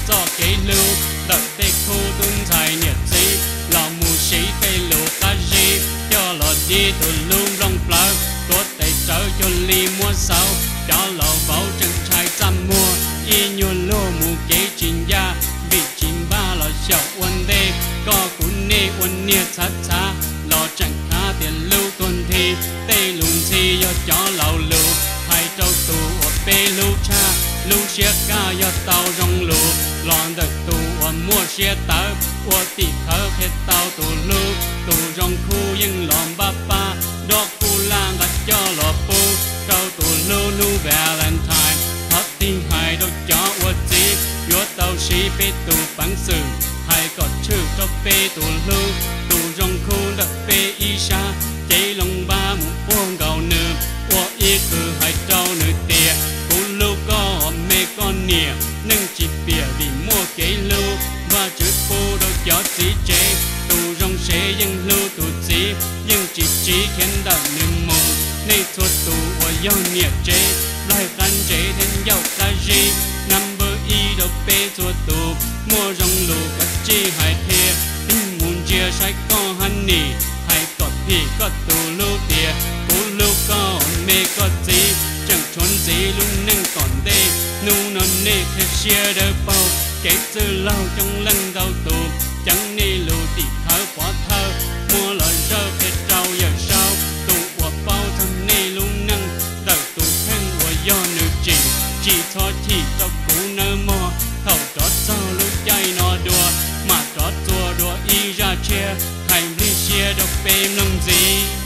txoj kev hlub ntawm tej khub tub ntxhais niam txiv los mus siv tej lus qab zib coj los dib tus hlub nplooj plawv tuav tes rawv cuag li muab xauv. Cov laus vauv tseem ntshai txaj muag ib nyuag luag mus kev tsis ncaj vim tsis npaj los xyaum ua ntej. Koj kuv nej ua niag txhav txhav los tseem khav tias hlub tuag nthi. Tej lus ntxhi yog cov laus lus hais rau tus uas peb hlub tshaj. Lub siab kaj yog tau zoo lus los ntawm tus uas muaj siab tawv. Ua tim khawv qhia tau tus hlub, tus zoo khub yeej los npaj pab. Dob kuj laj nqa coj los pub rau tus hlub hnub Valentine. Thov tig hais rau cov ua txiv yuav tau siv peb tus peev xwm hais kom tshwm rau peb tus hlub. Tus zoo khub ntawm peb ib sab, cev loo npab mus puag nkaus nws, ua ib qho hais rau nws tias kuv hlub koj me koj niam. Neej tsis piam vim muaj kev hlub, Vajtswv pub rau cov txiv tsev. Tus zoo sev yeej hlub tus txiv, yeej tsis tsiv khiav ntawm nws mus. Nej txhua tus uas yog niam tsev, nplaig qab ntsev thiab ncauj qab zib, nab npawb ib rau peb txhua tus. Muaj zoo lus koj tsij hais qhia, tig mus ntsia saib koj honey, hais kom phim koj tus hlub tias kuv hlub koj me koj txiv. Tseem tshuav ntxiv lub neej tom ntej, hnub no nej qhia siab dawb paug. Kev txwj laug coob leej ntau tus, ceev nej lus tim khawv pov thawj, muab los zawj qhia rau Yawm Saub, tus uas paub txog nej lub neej. Ntawm tus kheej uas yog nws tsim, tsis txhob chim rau kuv nawb mog. Thaum rov txog lub caij no dua, mam rov txua dua ib zaj tshiab, hais nplig siab rau peb mloog ntxiv.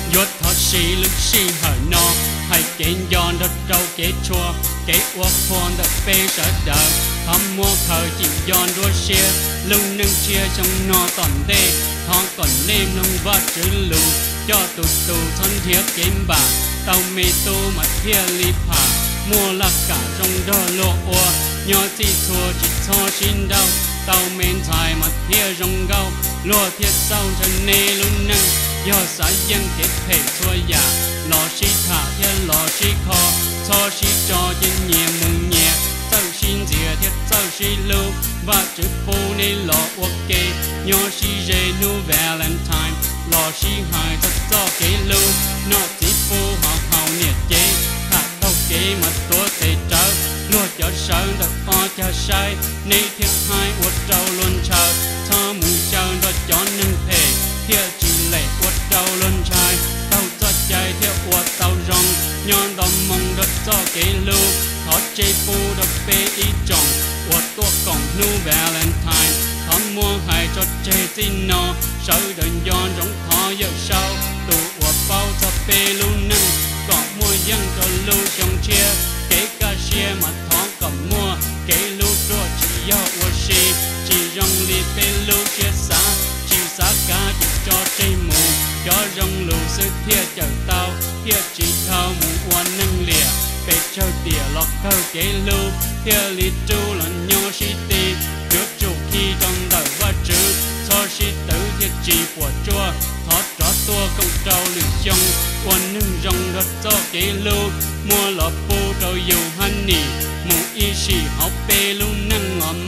Yuav thov siv lub sij hawm no hais kev nco nrog rau kev tshua, kev ua qhua ntawm peb sawv daws. Thov muab khaws cim nco nruab siab, lub neej tshiab xyoo no tom ntej, thov kom nej mloog Vajtswv lus, coj tus tus txhob nrhiav kev npam. Tau me tub mas thiaj li pham, muaj laj kam zoo nrog luag ua, nyob txhij txhua tsis txhob sib nrauj. Tau me ntxhais mas thiaj zoo nkauj, luag thiaj xauj ntshaw nej lub neej. Yog xav yeej kev phem txhua yam, los sib tham thiab los sib kho, txhob sib tso ces nyias mus nyias, txawj sib ntxias thiab txawj sib hlub. Vajtswv pub nej los ua ke, nyob sib ze hnub Valentine, los sib hais txog txoj kev hlub. Nom txiv pub hauv haus niam cev, tham taug kev mas tuav tes rawv, luag cov sawv ntawm ob cag saib, neb thiaj haib ua rau luag ntshaw. Txhob mus xyaw nrog cov neeg phem, thiaj tsis lem ua rau luag ntshai. Taug txoj cai thiaj ua tau zoo, nyob nto moo nrog txoj kev hlub. Thov tseg pub rau peb ib tsoom uas tuaj koom hnub Valentine, thov muab hais tso tseg txij no. Sawv daws nco ntsoov thov Yawm Saub, tus uas paub txog peb lub neej, kom muaj yeej rau lub xyoo tshiab. Kev kaj siab mas thov kom muaj, kev hlub ruaj tsis yog ua si. Tsis zoo li peb lub siab xav, tsis xav kav ces tso tseg mus. Cov zoo lus xwb thiaj cawm tau, thiaj tsis dhau mus ua neeg liam. Pes tsawg tiam los kawg kev hlub, thiaj li rub los nyob sib ti. Yuav tsum khi rau ntawm Vajtswv, txhob sib twv thiaj tsis puas tsuaj. Thov rov tuaj koom rau lwm xyoo, ua neeg zoo nrog txoj kev hlub. Muab los pub rau yus honey, mus ib sim hauv peb lub neej os